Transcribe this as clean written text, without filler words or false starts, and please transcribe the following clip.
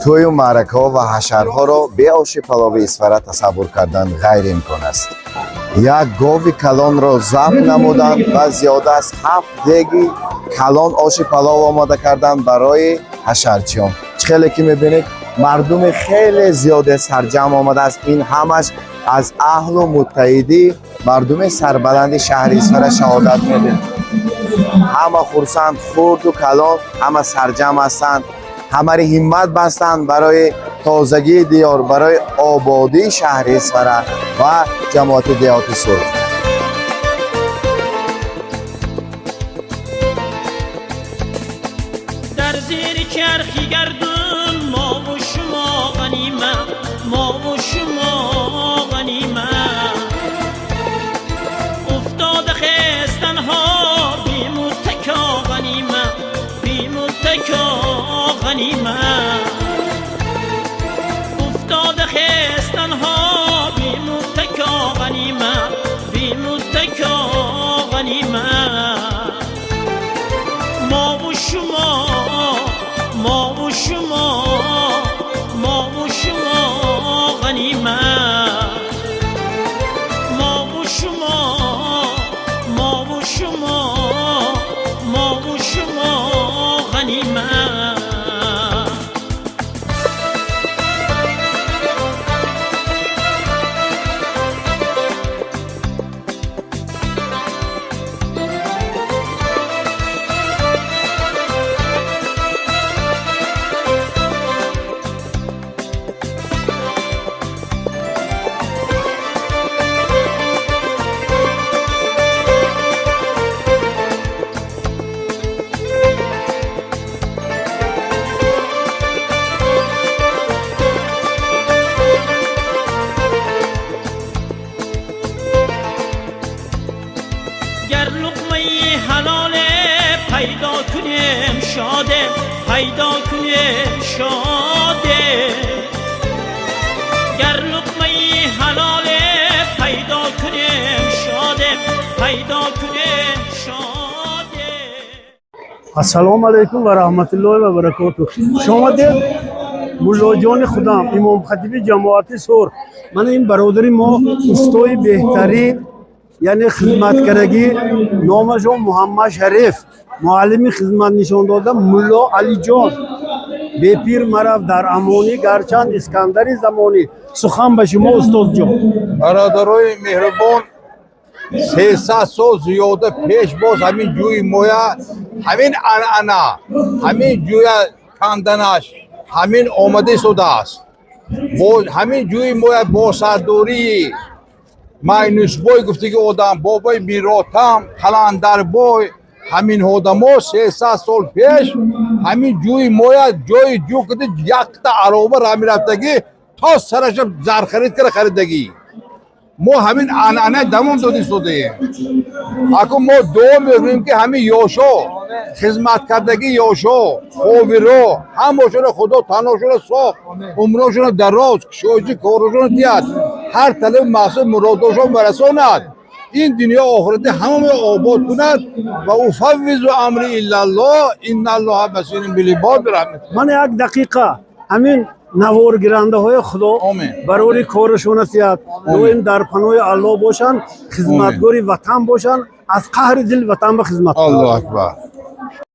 Тӯю маъракаҳо ва ҳашарҳоро бе оши палови Исфара тасаввур кардан ғайриимкон аст. Як гови калонро забҳ намуданд ва зиёда аз 7 деги калон оши палов омода карданд барои ҳашарчиён. Чӣ хеле ки мебинед, мардуми хеле зиёде сарҷамъ омадааст. Ин ҳамаш аз аҳлу муттаҳидӣ мардуми сарбаланди шаҳри Исфара шаҳодат медиҳад. Ҳама хурсанд, хурду калон ҳама сарҷамъ ҳастанд, ҳамари ҳиммат бастанд барои тозагии диёр, барои ободии шаҳри Исфара ва ҷамоати деҳоти Сурх. Дар зери чархи гардун мову шумо ғанима, мову шумо ғанима. Уфтода хестанҳо бемуттако ғанима, бемуттако ғанима. Уфтода хестанҳо бемуттако ғанима, бемуттако ғанима. Мову шумо, мову шумо, мову шумо ғанима. Мову шумо, мову шумо, мову шумо ғанима. Гар луқмаи ҳалоле пайдо кунем шоде, пайдо кунем шоде. Гар луқмаи ҳалоле пайдо кунем шоде, пайдо кунем шоде. Ассалому алайкум ва раҳматуллоҳи ва баракотуҳ. Хуш омадед, муллоҷони худам, имомхатиби ҷамоати Сурх. Мана ин бародари мо устои беҳтарин, яъне хизматкарагӣ, номашон Муҳаммад Шариф, муаллими хизмат нишон дода мулло Алиҷон. Бепир марав дар амонӣ, гарчанд Искандари замонӣ. Сухан ба шумо, устодҷон. Бародарои меҳрубон, 300 сол зиёда пеш боз ҳамин ҷӯи моя, ҳамин анъана, ҳамин ҷӯя канданаш ҳамин омада истодааст. Ҳамин ҷӯи моя бо сардории Майнусбой гуфтаги одам, бобои Миротам, Қаландарбой, ҳамин одамо 300 сол пеш ҳамин ҷӯи моя ҷои ҷӯ кида якта ароба ра мерафтагӣ то сараша зархарид кара харидагӣ. Мо ҳамин анъана давом дода истодаем. Акун мо дуо мекунем, ки ҳамин ёшо, хизматкардагӣ ёшо, ховиро, ҳамошонро Худо таношонро сохт, умрошонро дароз, кушоиши корашонро диҳад, ҳар талаби мақсуд муродошон барасонад, ин дунё охирати ҳамаро обод кунад. Ва уфаввизу амри иллаллоҳ, инналлоҳа басирун билибод. Бирahмат. Мана як дақиқа ҳамин наворгирандаҳои Худо барори корашона тиҳад, доим дар паноҳи Аллоҳ бошанд, хизматгори ватан бошанд, аз қаҳри дил ватан ба хизмат. Аллоҳу акбар.